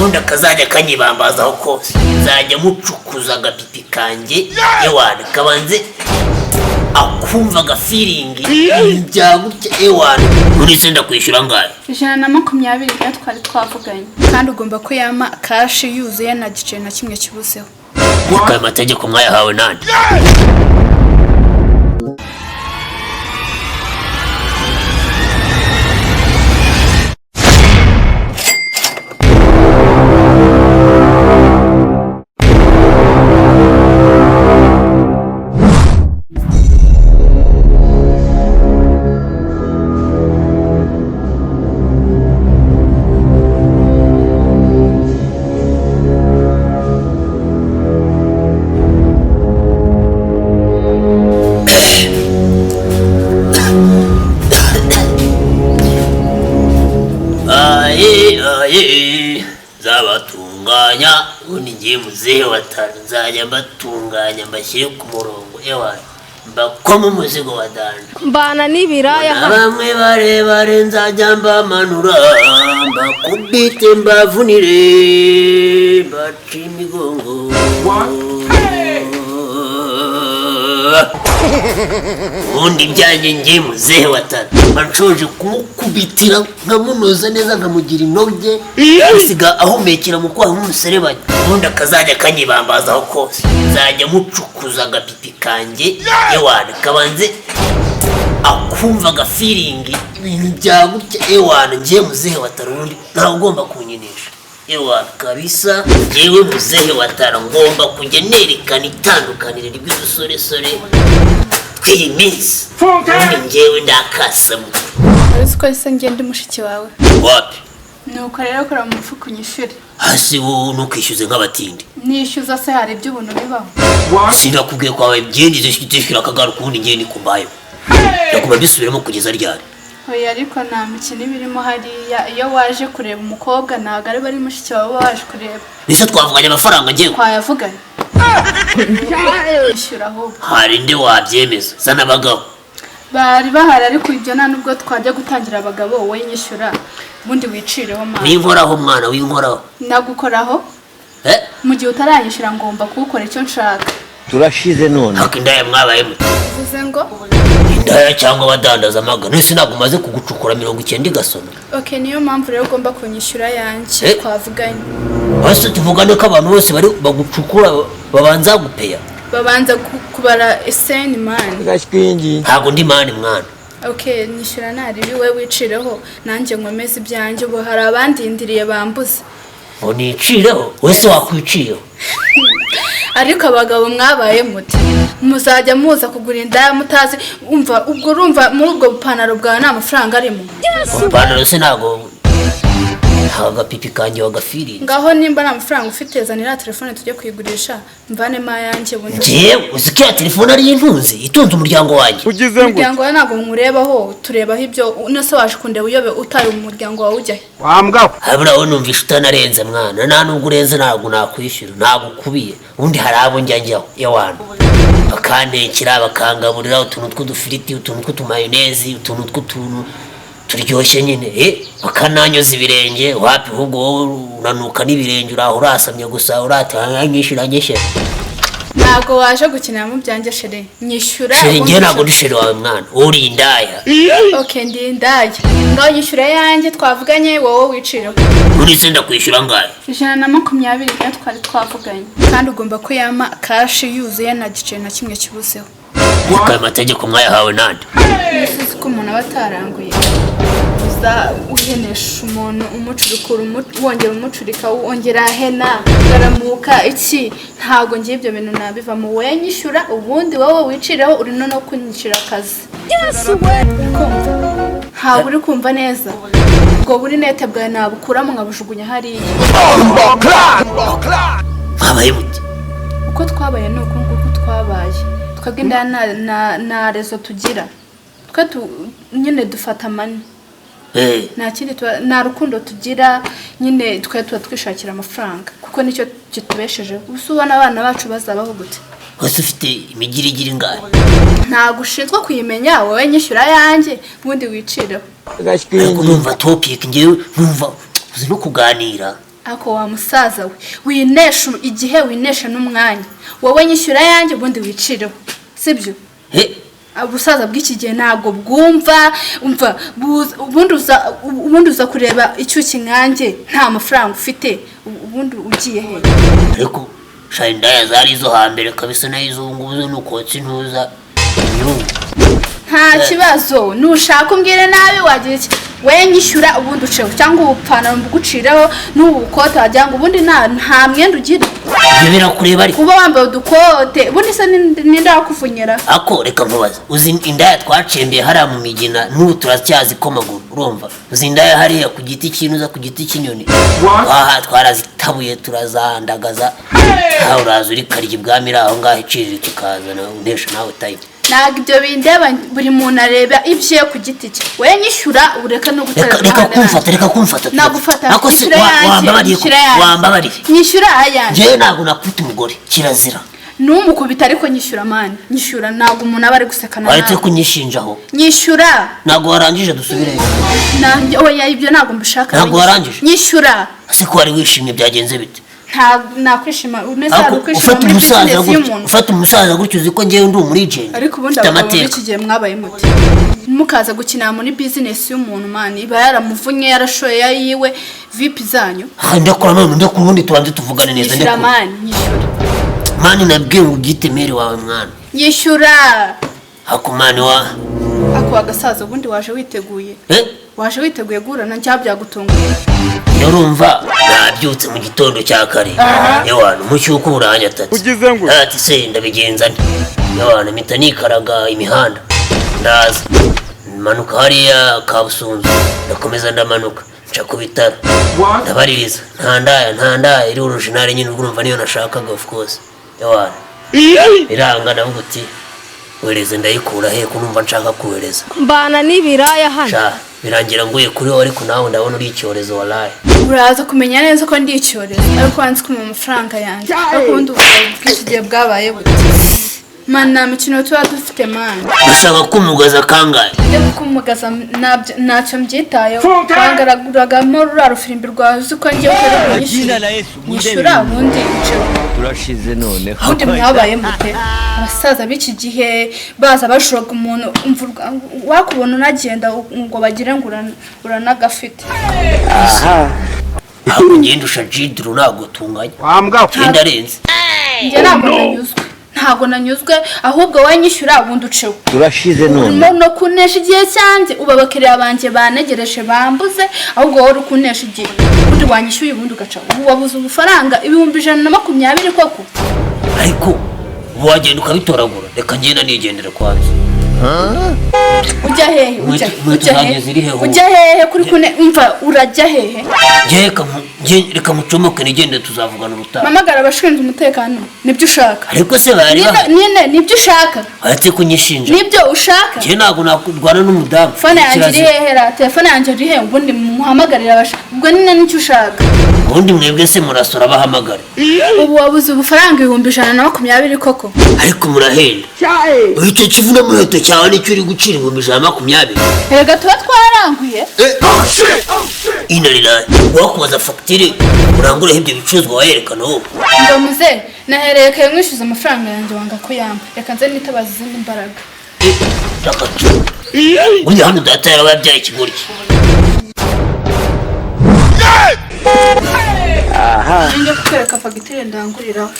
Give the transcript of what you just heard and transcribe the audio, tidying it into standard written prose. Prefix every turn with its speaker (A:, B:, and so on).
A: Ubundi akazajya kanyibambazaho kose, nzajya mucukuza agapipi kanjye, ewana kabanze akumva agafiringi bya gutya ewana. None se ndakwishyura angahe?
B: 120 niyo twari twavuganye, kandi ugomba kuyampa cash yuzuye, nta giceri na kimwe kibuzeho.
A: Ariko ayo mategeko mwayahawe nande? Aye aye, nzabatunganya. Ubundi ngiye muzehe watanu, nzajya mbatunganya mbashyire ku murongo, ewana mbakome umuzigo wa danje.
C: Mbana n'ibiraya
A: Na
C: hano.
A: Bamwe barebare nzajya mbamanura, mbakubite, mbavunire, mbace imigongo. Ubundi ibyanjye ngiye muzehe watatu mba nshoje kumukubitira, nkamunoza neza, nkamugira inoge, asiga ahumekera mu kwaha nk'umuserebanya. Ubundi akazajya kanyibambazaho kose, nzajya mucukuza agapipi kanjye, ewana kabanze akumva agafiringi ibintu bya gutya ewana. Ngiye muzehe watara, ubundi ntawe ugomba kunyinisha ewana kabisa. Ngewe muzehe watara ngomba kujya nerekana itandukaniro ry'udusoresore tw'iyi minsi. Ubundi ngewe ndakasamo.
B: Uzi ko se ngenda mushiki wawe?
A: Wapi.
B: Nuko rero kora mu mufuka unyishyure.
A: Hasi wowe ntukishyuze nk'abatindi.
B: Nishyuza se hari iby'ubuntu bibaho?
A: Sinakubwiye kwawe byinshi zishyura akagaruka. Ubundi ngewe nikumbayeho ndaguma mbisubiramo kugeza ryari?
B: Oya, ariko nta mikino iba irimo hariya. Iyo waje kureba umukobwa, ntabwo ari bari mushiki wawe uba waje kureba.
A: Mbese twavuganye amafaranga ngewe?
B: Twayavuganye, ishyura ahubwo.
A: Hari nde wabyemeza? Zana abagabo.
B: Bari bahari, ariko ibyo nta nubwo twajya gutangira abagabo. Wowe nyishyura ubundi wicireho mwana.
A: Winkoraho mwana, winkoraho.
B: Nagukoraho.
A: Eh?
B: Mu gihe utaranyishyura ngomba kuwukora icyo nshaka.
D: Turashize none.
A: Haka indaya mwabaye mute?
B: Bivuze ngo?
A: Indaya cyangwa abadandaza amaga. Nese ntabwo umaze kugucukura 90 igasona?
B: Ok, niyo mpamvu rero ugomba kunyishyura yanjye.
A: Eh?
B: Twavuganye.
A: Hasi tuvugane ko abantu bose bari bagucukura babanza gupeya.
B: Babanza kubara eseni mani.
D: Gashwingi.
A: Ntabwo ndi mani mwana.
B: Ok, nyishyura naribi, we wicireho nanjye nkomeze ibyanjye. Ubu hari abandindiriye bambuze.
A: Ngo nicireho? Wese wakwiciyeho.
B: Ariko abagabo mwabaye muti muzajya muza kugura indaya mutazi. Umva, ubwo urumva muri ubwo bupantaro bwawe nta mafaranga arimo?
A: Ipantaro se ntabwo ntabwo agapipi kanjye wagafiriye.
B: Ngaho nimba nta mafaranga ufite, zanira telefone tujye kuyigurisha mvanemo ayanjye ubundi.
A: Njyewe uzi ko iya telefone ari intunzi itunze umuryango wanjye.
E: Ugize ngo
B: Umuryango wawe ntabwo nkurebaho, turebaho ibyo. Nose waje kundeba uyobe utaye umuryango wawe ujya he?
E: Wambwa.
A: Habura wowe numvisha utanarenze mwana, nta nubwo urenze. Ntabwo nakwishyura, ntabwo ukubiye. Ubundi hari abo njya njyaho ewana bakantekera, bakangaburira utuntu tw'udufiriti, utuntu tw'utumayonezi, utuntu tw'utuntu turyoshye nyine, bakananyoza ibirenge. Wapi, ahubwo wowe uranuka n'ibirenge, uraho urasamye gusa urata nyishyura nyishyura.
B: Ntabwo waje gukinira mu byanjye chéri, nyishyura.
A: Chéri,
B: ubundi
A: njyewe ntabwo ndi chéri wawe mwana, uri indaya.
B: Ok, ndi indaya. Ngaho nyishyura yanjye twavuganye, wowe wicireho.
A: None se ndakwishyura angahe?
B: 120 niyo twari twavuganye, kandi ugomba kuyampa cash yuzuye, nta giceri na kimwe kibuzeho.
A: Ariko ayo mategeko mwayahawe nande?
B: Uzi ko umuntu aba ataranguye, uza uhenesha umuntu, umucurikura, wongera umucurika, wongera hena garamuka iki. Ntabwo ngiye ibyo bintu nabivamo. Wowe nyishyura ubundi wowe wicireho. Uri no kunyishyura akazi. Uri kumva? Ntabwo uri kumva neza. Ubwo buri nete bwawe nabukuramo nkabujugunya hariya.
A: Mwabaye mute?
B: Uko twabaye ni uku nguku twabaye. Twebwe indaya nta réseau tugira. Twe nyine dufata money. Nta kindi nta rukundo tugira nyine. Twe tuba twishakira amafaranga kuko nicyo kitubeshejeho. Gusa ubona abana bacu bazabaho gute?
A: Wese ufite imigirigiri ingahe?
B: Ntabwo ushinzwe kuyimenya. Wowe nyishyura yanjye ubundi wicireho.
A: Ariko numva topic, ngewe numva uzi no kuganira.
B: Ako wa musaza we, winesha igihe, winesha n'umwanya. Wowe nyishyura yanjye, ubundi wicireho, sibyo?
A: He.
B: Ubusaza bw'iki gihe ntabwo bwumva. Umva, ubundi uza kureba icyuki nkanjye nta mafaranga ufite, ubundi ugiye he?
A: Ariko sha, indaya zari izo hambere kabisa, nayo iz'ubu ngubu zo ni ukotsa intuza imyungu.
B: Nta kibazo, nushaka umbwire nabi, wagira iki? We nyishyura ubundi uceho, cyangwa ubupantaro mbugucireho n'ubu bukote, wagira ngo ubundi nta mwenda ugira.
A: Ibyo birakureba ariko.
B: Kuba wambaye udukote, ubundi se ninde wakuvunyira?
A: Ako reka nkubaze, uzi indaya twacembeye hariya mu migina, n'ubu turacyazikomagura, urumva? Uzi indaya hariya ku giti cy'inuza, ku giti cy'inyoni, aha twarazitabuye, turazandagaza. Nawe uraza uri karya ibwami iri aho ngaho iciriritse, ukazana untesha nawe time.
B: Ntabwo ibyo bindeba, buri muntu areba ibye ku giti cye. We nyishyura, ureka no gutera
A: Reka, reka
B: amahane.
A: kumfata, reka kumfata.
B: Nagufata.
A: Ako se
B: Nyishyura yanjye,
A: wambabariye ko
B: nyishyura yanjye.
A: Wambabariye.
B: Nyishyura ayanjye.
A: Njyewe ntabwo nakubita umugore, kirazira.
B: Ntumukubita, ariko nyishyura man, nyishyura. Ntabwo umuntu aba ari gusekana
A: Waretse
B: nawe.
A: kunyishinjaho.
B: Nyishyura.
A: Ntabwo warangije, dusubireyo.
B: Nanjye oya, ibyo ntabwo mbishaka.
A: Ntabwo warangije?
B: Nyishyura.
A: Ese ko wari wishimye, byagenze bite?
B: Ntabwo nakwishima unese
A: Ariko
B: hari ukwishima
A: ufata
B: muri
A: umusaza
B: bizinesi
A: gutyo,
B: y'umuntu.
A: ufata umusaza gutyo, uzi ko njyewe ndi umulegend.
B: Ariko ubundi
A: mfite
B: abagabo muri
A: amateka.
B: iki gihe mwabaye muti mukaza gukina muri bizinesi y'umuntu? Man, iba yaramuvunnye, yarashoye ayiwe, vipi zanyu.
A: Ah, ndakora none, ndakora, ubundi tubanze tuvugane neza.
B: Nyishyura.
A: Ndakora.
B: Man, nyishyura.
A: Man, nabwiye ngo ubyite meri wawe, mwana.
B: Nyishyura.
A: Hako man wa
B: Ako agasaza, ubundi waje witeguye?
A: Eh.
B: Waje witeguye guhura na cyangwa byagutunguye?
A: Urumva, nabyutse mu gitondo cya kare, ewana umushyuko uranyatatse.
C: Ugize ngo?
A: Ati se ndabigenza nte? Ewana mpita nikaraga imihanda, ndaza manuka hariya Kabusunzu, ndakomeza ndamanuka nca ku bitaro, ndabaririza, nta ndaya, nta ndaya iri original nyine. Ubwo urumva niyo nashakaga, of course. Ewana biranga, ndavuga uti wereze ndayikura he ko numva nshaka kohereza?
E: Mbana n'ibiraya hano.
A: Sha, birangira nguye kuri wowe, ariko nawe ndabona uri icyorezo, walayi.
B: Uraza kumenya neza ko ndi icyorezo, ariko wanze kumpa amafaranga yanjye. Ariko ubundi ubuzima bw'iki gihe bwabaye buti? Man, nta mikino tuba dufite, man.
A: Urashaka kumugaza kangahe?
B: Njya kumugaza ntacyo mbyitayeho. Wangaraguragamo ruriya rufirimbi rwawe, uzi ko ngiye ukora?
D: Jina la Yesu.
B: Nyishyura ubundi uceho.
D: Turashize noneho.
B: Ubundi mwabaye mute? Abasaza b'iki gihe baza bashoga umuntu, umva wakubona unagenda ngo bagire ngo uranagafite.
A: Ntabwo ngenda usha jiduru, ntabwo tunganya.
C: Wambwa.
A: Ngenda arenze.
B: Njye ntabwo nanyuzwe, ntabwo nanyuzwe. Ahubwo wowe nyishyura ubundi uceho.
D: Turashize none.
B: Urimo no kunesha igihe cyanjye. Ubu abakiriya banjye banegereje, bambuze, ahubwo wowe uri kunesha igihe. Ubundi wanyishyuye ubundi ugaca. Ubu wabuze ubufaranga 120,000 koko?
A: Ariko ubu wagenda ukabitoragura, reka ngenda nigendera kwanza.
B: Ujya hehe? Ujya
A: Inkweto
B: ujya
A: zanjye
B: hehe?
A: ziri hehe ubu?
B: Ujya hehe kuri kune? Umva, urajya hehe?
A: Njye reka mucomoke nigende, tuzavugana ubutaha.
B: Mpamagara abashinzwe umutekano, nibyo ushaka?
A: Ariko se bari
B: Nyine nyine nibyo ushaka?
A: Baretse kunyishinja.
B: Nibyo ushaka?
A: Njye ntabwo nakurwana n'umudamu.
B: Phone yanjye iri
A: Kirazira.
B: hehe ra? Telefone yanjye iri hehe? Ubundi muhamagarira abasha, ubwo nyine nicyo ushaka?
A: Ubundi mwebwe se murasora bahamagare?
B: Ubu wabuze ubufaranga 120,000 koko?
A: Ariko murahenda. Icyo kivuna muheto cyawe nicyo uri gucira 120,000?
B: Erega tuba twaranguye.
A: Inarira wakubaza fagitire urangureho ibyo bicuruzwa wayerekana wowe.
B: Ngo muze, nahereye kare mwishyuza amafaranga yanjye, wanga ko yamba. Reka nze nitabaza izindi mbaraga.
A: Burya hano data yaraba yabyaye ikigoryi.
B: Njye kukwereka fagitire ndanguriraho.